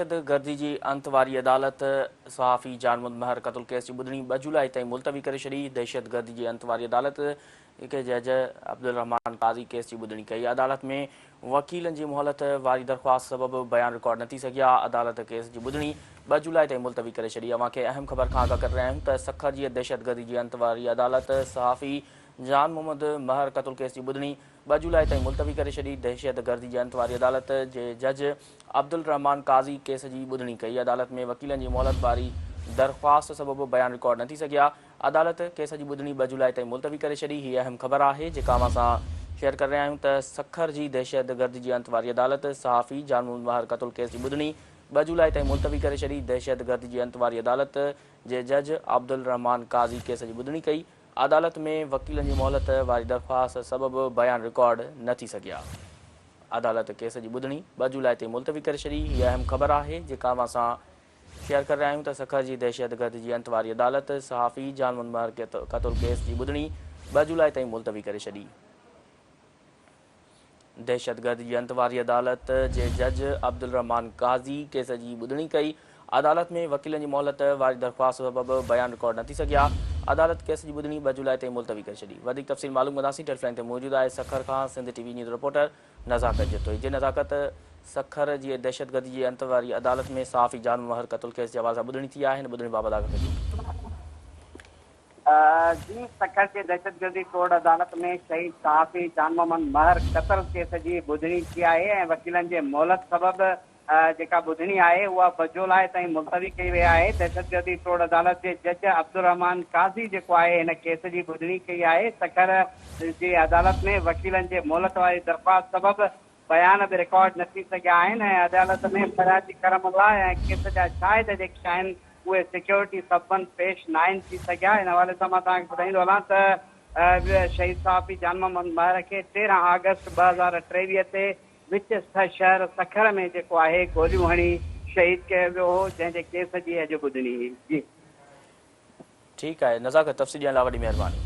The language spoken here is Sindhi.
دهشتگردي جي انت واري عدالت صحافي جان محمد مهر قتل ڪيس جي ٻڌڻي ٻه جولاء تائين ملتوي ڪري ڇڏي. دهشتگردي جي انت واري عدالت جي جج عبدالرحمان قاضي ڪيس جي ٻڌڻي ڪئي. عدالت ۾ وڪيلن جي مهلت واري درخواست سبب بيان رڪارڊ نه ٿي سگهيا. عدالت ڪيس جي ٻڌڻي ٻه جولاء تائين ملتوي ڪري ڇڏي. اوهان کي اهم خبر کان آگاهه ڪري رهيا آهيون ته سکر جي دهشتگردي جي انت واري عدالت صحافي جان محمد مهر قتل ڪيس جي ٻڌڻي ٻه جولاء تائين ملتوي ڪري ڇڏي. دهشتگردي جي انت واري عدالت جي جج عبدالرحمان قاضي ڪيس جي ٻڌڻي ڪئي. عدالت ۾ وڪيلن جي مهلت واري درخواست سبب بيان رڪارڊ نه ٿي سگهيا. عدالت ڪيس جي ٻڌڻي ٻه جولاء تائين ملتوي ڪري ڇڏي. هي اهم خبر آهي جيڪا اوهان سان شيئر ڪري رهيا آهيون ته سکر جي دهشتگردي جي انت واري عدالت صحافي جان محمد مهر قتل ڪيس جي ٻڌڻي ٻه جولاء تائين ملتوي ڪري ڇڏي. دهشتگردي جي انت واري عدالت جي جج عبدالرحمان قاضي ڪيس جي ٻڌڻي ڪئي. عدالت ۾ وڪيلن جي مهلت واري درخواست سبب بيان رڪارڊ نه ٿي سگهيا. عدالت ڪيس جي ٻڌڻي ٻه جولاء تي ملتوي ڪري ڇڏي. هيء اهم خبر آهي جيڪا اوهان سان شيئر ڪري رهيا آهيون ته سکر جي دهشتگرد جي انت واري عدالت صحافي جان محمد مهر قتل ڪيس جي ٻڌڻي ٻه جولاء تائين ملتوي ڪري ڇڏي. دهشتگرد جي انت واري عدالت جي جج عبدالرحمان قاضي ڪيس جي ٻڌڻي ڪئي. عدالت ۾ وڪيلن جي مهلت واري درخواست سبب بيان رڪارڊ نه ٿي سگهيا. عدالت ڪيس جي ٻڌڻي ٻه جولاء تائين ملتوي ڪري ڇڏي. وڌيڪ تفصيل معلوم ڪنداسين ٽيليفون لائين تي موجود آهي سکر کان Sindh T V news reporter Nazakat Jatoi. جي نزاڪت سکر جي دهشتگردي جي انت واري عدالت ۾ صحافي جان مهر قتل ڪيس جي حوالي سان ٻڌڻي ٿي آهي هن ٻڌڻي بابت آگاهه ڪجو. جي سکر جي دهشتگردي ٽوڙ عدالت ۾ شهيد صحافي جان محمد مهر قتل ڪيس جي ٻڌڻي ٿي آهي ۽ وڪيلن جي مهلت سبب جيڪا ٻڌڻي آهي اها ٻه جولاء تائين ملتوي ڪئي وئي آهي. دهشتگردي ٽوڙ عدالت جي جج عبدالرحمان قاضي جيڪو آهي هن ڪيس جي ٻڌڻي ڪئي آهي. سکر جي عدالت ۾ وڪيلن جي مهلت واري درخواست سبب بيان به رڪارڊ نه ٿي سگهيا آهن ۽ عدالت ۾ فريادي ڪرم الله ۽ ڪيس جا شاهد جيڪي آهن اهي سيڪيورٽي سببن پيش ناهن ٿي سگهيا. ان حوالي سان مان توهان کي ٻڌائيندو هلان ته شهيد صحافي جان محمد مهر کي 13 آگسٽ 2023 تي وچ شهر سکر ۾ جيڪو آهي گوليون هڻي شهيد ڪيو ويو هو جنهن جي ڪيس جي اڄ ٻڌڻي هئي. جي. ٺيڪ آهي نزاڪت تفصيل ڏيڻ لاء وڏي مهرباني.